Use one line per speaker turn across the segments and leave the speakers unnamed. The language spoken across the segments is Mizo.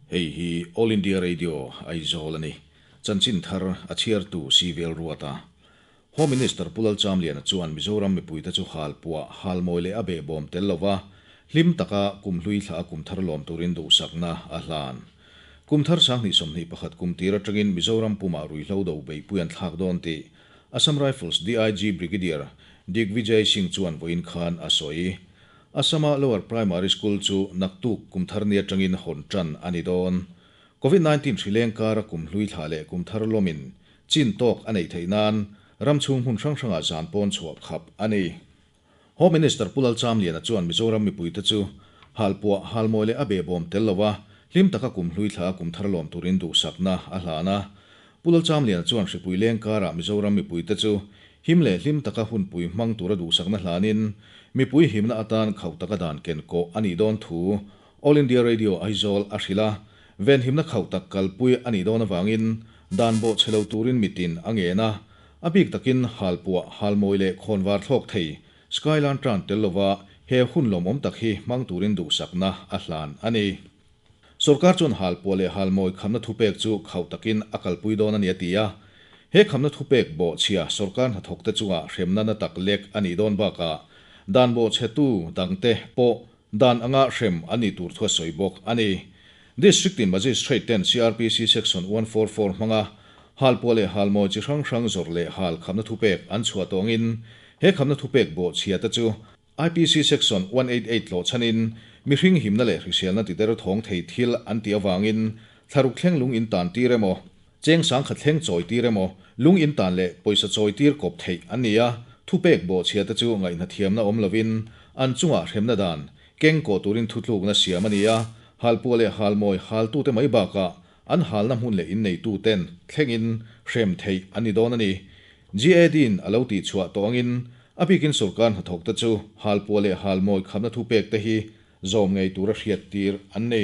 Hei hi All India Radio, Aizawl a ni. Chanchin thar a chhiartu Civil Ruata. Home Minister Pu Lalchamliana chuan Mizoram mipuite chu hal puah, hal mawi leh a behbawm tel lova hlim taka kum hlui thla a kum thar lawm turin duhsakna a hlan. Kum thar 2021 kum tir atangin Mizoram pumah ruihhlo do beihpui an thlak dawn tih Assam Rifles DIG Brigadier Digvijay Singh chuan vawiin khan a sawi. Assam-a Lower Primary School chu naktuk kum thar ni atangin hawn tan a ni dawn. Covid 19 hri leng kara kum hlui thlah leh kum thar lawmin chin tawk a neih theih nan ram chhung hmun hrang hrangah zan pawn chhuah khap a ni. Home Minister Pu Lalchamliana chuan Mizoram mipuite chu halpuah, halmawi leh a behbawm tel lova hlim taka kum hlui thlah a kum thar lawm turin duhsakna a hlan a. Pu Lalchamliana chuan hripui leng karah Mizoram mipuite chu him leh hlim taka hunpui hmang tura duhsakna hlanin mipui himna atan khauh taka dan ken kawh a nih dawn thu All India Radio Aizawl a hrilh a, venhimna khauh tak kalpui a nih dawn avangin dan bawh chhe lo turin mitin a ngen a, a bik takin halpuah, halmawi leh khawnvar thlawk thei Skyline tan tel lova he hun lawmawm tak hi hmang turin duhsakna a hlan a ni. Sorkar chuan halpuah leh halmawi khamna thupek chu khauh takin a kalpui dawn a ni a ti a. He khamna thupek bawhchhia sorkar hnathawkte chungah hremna na tak lek a nih dawn bakah dan bawhchhetu dangte pawh dan anga hrem an nih tur thu a sawi bawk a ni. District tin Magistrate ten CRPC Section 144 hmanga halpuah leh halmawi chi hrang hrang zawrh leh hal khamna thupek an chhuah tawngin he khamna thupek bawhchhia te chu IPC Section 188 tlawh chhanin mihring himna leh hriselna ti der thawng thei thil an tih avangin thlaruk thleng lung in tan tir emaw, cheng sangkhat thleng chawi tir emaw, lung in tan leh pawisa chawi tir kawp theih an ni a, thupek bawhchhia te chu ngaihna thiamna awm lovin an chungah hremna dan keng kawh turin thutlukna siam a ni a, halpuah leh halmawi haltute mai bakah an halna hmun leh inneituten thlengin hrem theih an ni dawn a ni. GAD-in a lo tihchhuah tawh angin A bikin sorkar hnathawkte chu halpuah leh halmawi khamna thupek te hi zawm ngei tura hriattir an ni.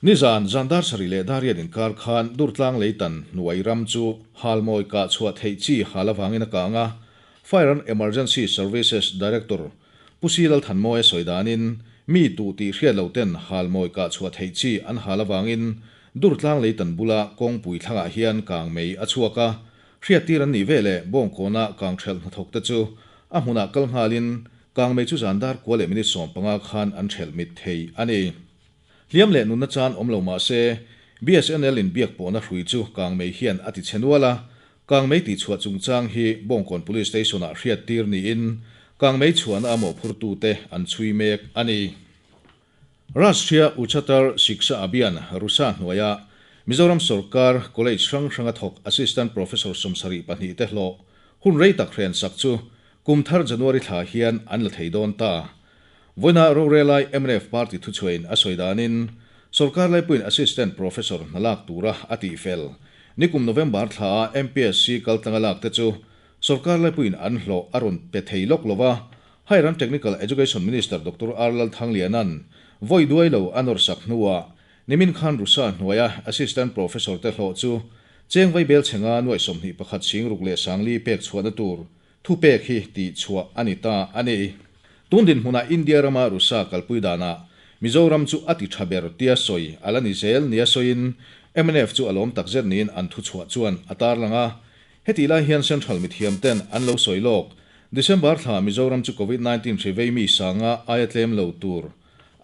Nizan, zan dar sarih leh dar riat inkar khan Durtlang leitan hnuai ram chu halmawi kah chhuah theih chi hal avangin a kang a, Fire and Emergency Services Director Pu Si Lalthanmawia sawi danin mi tuh tih hriat lo ten halmawi kah chhuah theih chi an hal avangin Durtlang leitan bula kawngpui thlangah hian kangmei a chhuak a, Hriattir an nih ve leh Bawngkawna kangthelh hnathawkte chu a hmunah kal nghalin kangmei chu zan dar kua leh minute 15 khan an thelh mit thei a ni. Hliam leh nunna chan awm lo mah se, BSNL in biak pawhna hrui chu kangmei hian a ti chhe nual a, kangmei tihchhuah chungchang hi Bawngkawn Police Station-ah hriattir niin kangmei chhuahna a mawhphurtute an chhui mek a ni. Rashtriya Uchatar Shiksha Abhiyan, RUSA, hnuaia Mizoram sorkar college hrang hranga thawk Assistant Professor 72 te hlawh hun rei tak hren sak chu kum thar January thla hian an la thei dawn ta. Vawiina rorelai mnf party thuchhuain a sawi danin sorkar laipuiin Assistant Professor hna lak tura a tihfel nikum November thlaa MPSC kaltlanga lak te chu sorkar laipuiin an hlawh a rawn pe thei lawk lova, Higher and Technical Education Minister Doctor R Lalthangliana'n vawi duai lo a nawrsak hnuah nimin khan Rusa hnuaia Assistant Professor te hlawh chu cheng vaibel chhenga nuaih 21 singruk leh sangli pek chhuahna tur thupek hi tih chhuah a ni ta a ni. Tun dinhmunah India rama Rusa kalpui danah Mizoram chu a ti tha ber tia sawi a la ni zel nia sawiin mnf chu a lawm takzet niin an thuchhuah chuan a tarlang a. Hetih lai hian Central mithiam ten an lo sawi lawk. December thla Mizoram chu Covid 19 hri vei mi sanga aia tlem lo tur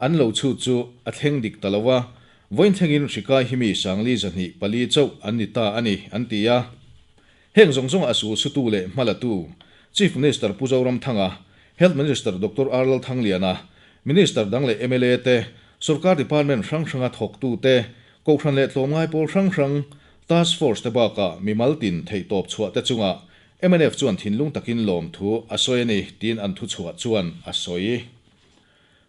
an lo chhut chu a thleng dik ta lo a, vawiin thlengin hri kai hi mi sangli 204 chauh an ni ta a ni an ti a. Heng zawng zawng a sul sutu leh hmalatu Chief Minister Pu Zoramthanga, Health Minister Doctor R Lalthangliana, Minister dang leh mla te, Sorkar Department hrang hranga thawktu te, Kohhran leh tlawmngai pawl hrang hrang, Task Force te bakah mimal tin theihtawp chhuah te chungah mnf chuan thinlung takin lawmthu a sawi a ni tiin an thuchhuah chuan a sawi.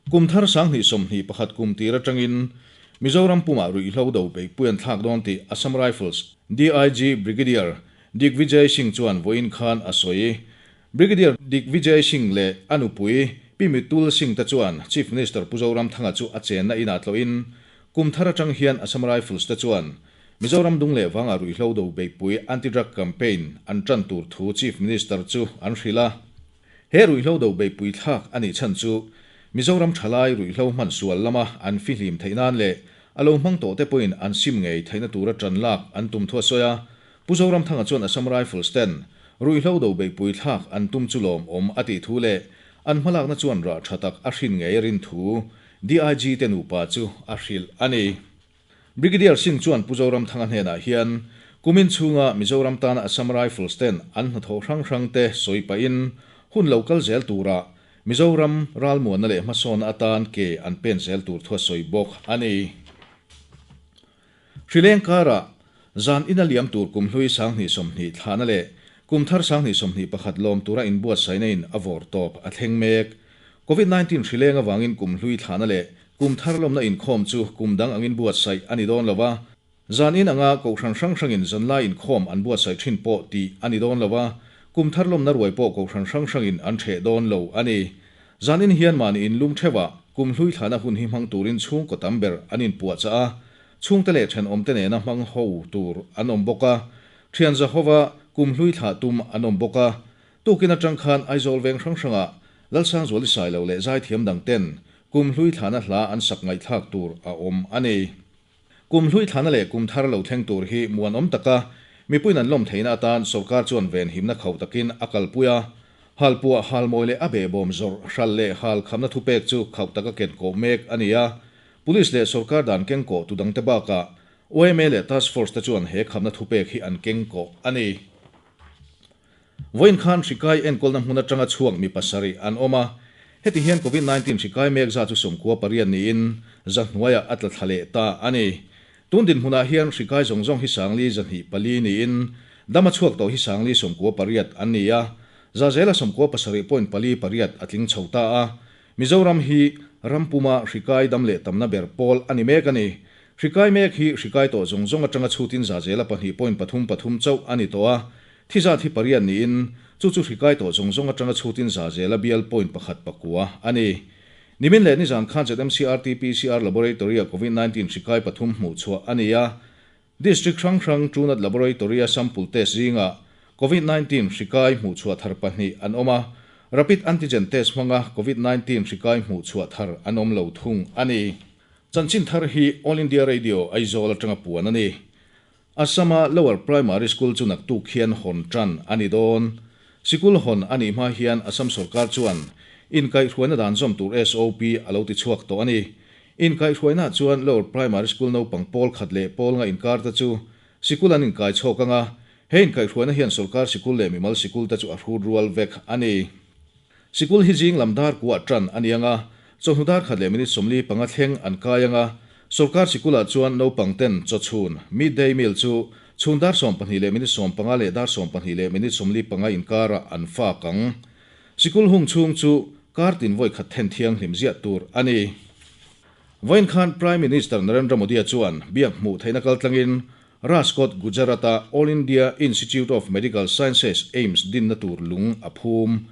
Kum thar 2021 kum tir atangin Mizoram pumah ruihhlo do beihpui an thlak dawn tih Assam Rifles DIG Brigadier Digvijay Singh chuan vawiin khan a sawi. Brigadier Digvijay Singh leh a nupui Pi Mitul Singh te chuan Chief Minister Pu Zoramthanga chu a chenna inah tlawhin kum thar atang hian Assam Rifles te chuan Mizoram dung leh vangah ruihhlo do beihpui anti-drug campaign an tan tur thu Chief Minister chu an hrilh a. He ruihhlo do beihpui thlak a nih chhan chu Mizoram thalai ruihhlo hman sual lama an fihlim theih nan leh a lo hmang tawhte pawhin an sim ngei theihna tura ṭan lak an tum thu a sawi a. Pu Zoramthanga chuan Assam Rifles ten ruihhlo do beihpui thlak an tum chu lawmawm a tih thu leh an hmalakna chuan rah tha tak a hrin ngei a rin thu DIG te nupa chu a hrilh a ni. Brigadier Singh chuan Pu Zoramthanga hnenah hian kumin chhunga Mizoram tana Assam Rifles ten an hnathawh hrang hrang te sawi pahin hun lo kal zel turah Mizoram ralmuanna leh hmasawnna atan ke an pen zel tur thu a sawi bawk a ni. Hrileng karah zan ina liam tur kum hlui 2020 thlahna leh kum thar 2021 lawm tura inbuatsaihna in a vawr tawp a thleng mek. Covid-19 hrileng avangin kum hlui thlahna leh kum thar lawmna inkhawm chu kum dang angin buatsaih a ni dawn lo a. Zan in anga kohhran hrang hrangin zanlai inkhawm an buatsaih thin pawh tih a ni dawn lo a, kum thar lawmna ruai pawh kohhran hrang hrangin an ṭheh dawn lo a ni. Zan in hian mahni in lum ṭheuhah kum hlui thlahna hun hi hmang turin chhungkaw tam ber an inpuahchah a, chhungte leh ṭhenawmte nena hmang ho tur an awm bawk a, ṭhian zahova kum hlui thlah tum an awm bawk a. Tukin aṭang khan Aizawl veng hrang hrangah Lalsangzuali Sailo leh zaithiam dang ten kum hlui thlahna hla an sak ngaihthlak tur a awm a ni. Kum hlui thlahna leh kum thar lo thleng tur hi muanawm taka mipuiin an lawm theihna atan sorkar chuan venhimna khauh takin a kalpui a. Halpuah, halmawi leh a behbawm zawrh, hral leh hal khamna thupek chu khauh taka ken kawh mek a ni a. Police leh sorkar dan keng kawh tu dangte bakah yma leh Task Force te chuan he khamna thupek hi an keng kawh a ni. Vawiin khan hrikai enkawlna hmun atanga chhuak mi pasarih an awm a, heti hian Covid 19 hrikai mek za chu 98 niin za hnuaiah a tla thla leh ta a ni. Tun dinhmunah hian hrikai zawng zawng hi 40 24 niin dama chhuak tawh hi 40 98 an ni a, za zela 97.48 a tling chho ta a. Mizoram hi ram puma hrikai dam leh tamna ber pawl a ni mek a ni. Hrikai mek hi hrikai tawh zawng zawng atanga chhutin za zela 2.33 chauh a ni tawh a, thi zat hi pariat niin chu chu hrikai tawh zawng zawng atanga chhutin za zela bial point pakhat pakua a ni. Nimin leh nizan khan ZMC RT-PCR Laboratory-a Covid-19 hrikai pathum hmuh chhuah a ni a. District hrang hrang Truenat Laboratory-a sample test zingah Covid-19 hrikai hmuh chhuah thar pahnih an awm a, Rapid Antigen Test hmanga Covid-19 hrikai hmuh chhuah thar an awm lo thung a ni. Chanchin thar hi All India Radio Aizawl atanga puan a ni. Assam-a Lower Primary School chu naktuk hian hawn tan a ni dawn. Sikul hawn a nih hma hian Assam sorkar chuan inkaihhruaina dan zawm tur SOP a lo ti chhuak tawh a ni. Inkaihhruaina chuan Lower Primary School naupang pawl khat leh pawl nga inkar te chu sikul an inkai chhawk anga, he inkaihhruaina hian sorkar sikul leh mimal sikul te chu a hrut rual vek a ni. Sikul hi zing lam dar kuah tan a ni anga, chawhnu dar khat leh minute 45 thleng an kai anga, sorkar sikulah chuan naupang ten chawchhun, mid-day meal, chu chhun dar 12 leh minute 15 leh dar 12 leh minute 45 inkarah an fak ang. Sikul hung chhung chu kar tin vawi khat then thianghlim ziah tur a ni. Vawiin khan Prime Minister Narendra Modi-a chuan biak hmuh theihna kaltlangin Rajkot, Gujarat-a All India Institute of Medical Sciences, AIIMS, dinna tur lung a phum.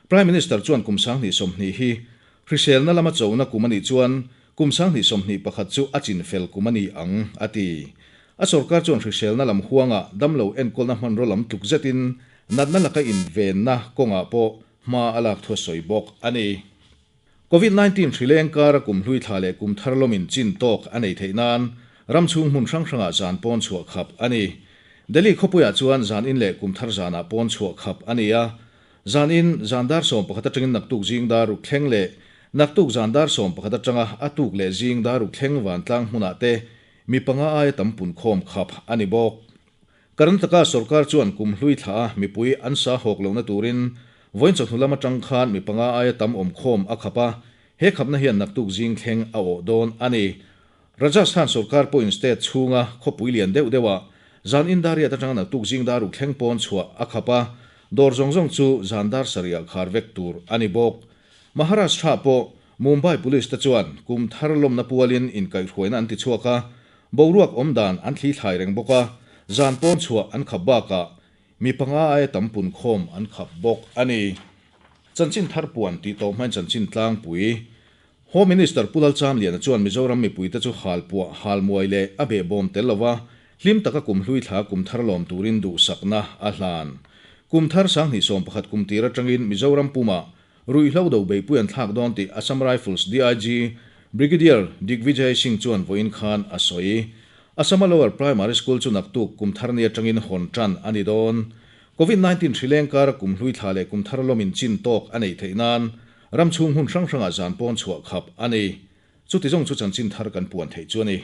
Prime Minister chuan kum 2020 hi hriselna lama chona kum a nih chuan kum 2021 chu a chinfel kum a ni ang, a ti. A sorkar chuan hriselna lam huanga damlo enkawlna hmanraw lam tluk zetin natna laka invenna kawngah pawh hma a lak thu a sawi bawk a ni. Covid-19 hrileng kara kum hlui thla leh kum thar lawmin chin tawk a nei theih nan ram chhung hmun hrang hrangah zan pawn chhuah khap a ni. Delhi khawpuiah chuan zan in leh kum thar zanah pawn chhuah khap a ni a. Zan in, zan dar 11 atangin naktuk zing dar ruk thleng leh naktuk zan dar 11 atanga a tuk leh zing dar ruk thleng vantlang hmunah te mi panga aia tam pun khawm khap a ni bawk. Karnataka sorkar chuan kum hlui thla a mipui an sa hawk lohna turin vawiin chawhnu lam atang khan mi panga aia tam awm khawm a khap a, he khapna hian naktuk zing thleng a awh dawn a ni. Rajasthan sorkar pawhin state chhunga khawpui lian deuh deuhah zan in dar riat atanga naktuk zing dar ruk thleng pawn chhuah a khap a, dawr zawng zawng chu zan dar sarihah khar vek tur a ni bawk. Maharashtra pawh Mumbai Police te chuan kum thar lawmna pualin inkaihhruaina an ti chhuak a, Boruak awm dan an thli thlai reng bawk a, zan pawn chhuah an khap bakah mi panga aia tam pun khawm an khap bawk a ni. Chanchin thar puan tih tawh hmain chanchin tlangpui Home Minister Pu Lalchamliana chuan Mizoram mipuite chu halpuah, halmuai leh a behbawm tel lova hlim taka kum hlui thla kum thar lawm turin duhsakna a hlan. Kum thar 2021 kum tir atangin Mizoram pumah Ruihhlo do beihpui an thlak dawn tih Assam Rifles DIG Brigadier Digvijay Singh chuan vawiin khan a sawi. Assam-a Lower Primary School chu naktuk kum thar ni atangin hawn tan a ni dawn. Covid 19 hri leng kara kum hlui thla leh kum thar lawmin chin tawk a neih theih nan ram chhung hmun hrang hrangah zan pawn chhuah khap a ni. Chuti zawng chu chanchin thar kan puan theih chu a ni.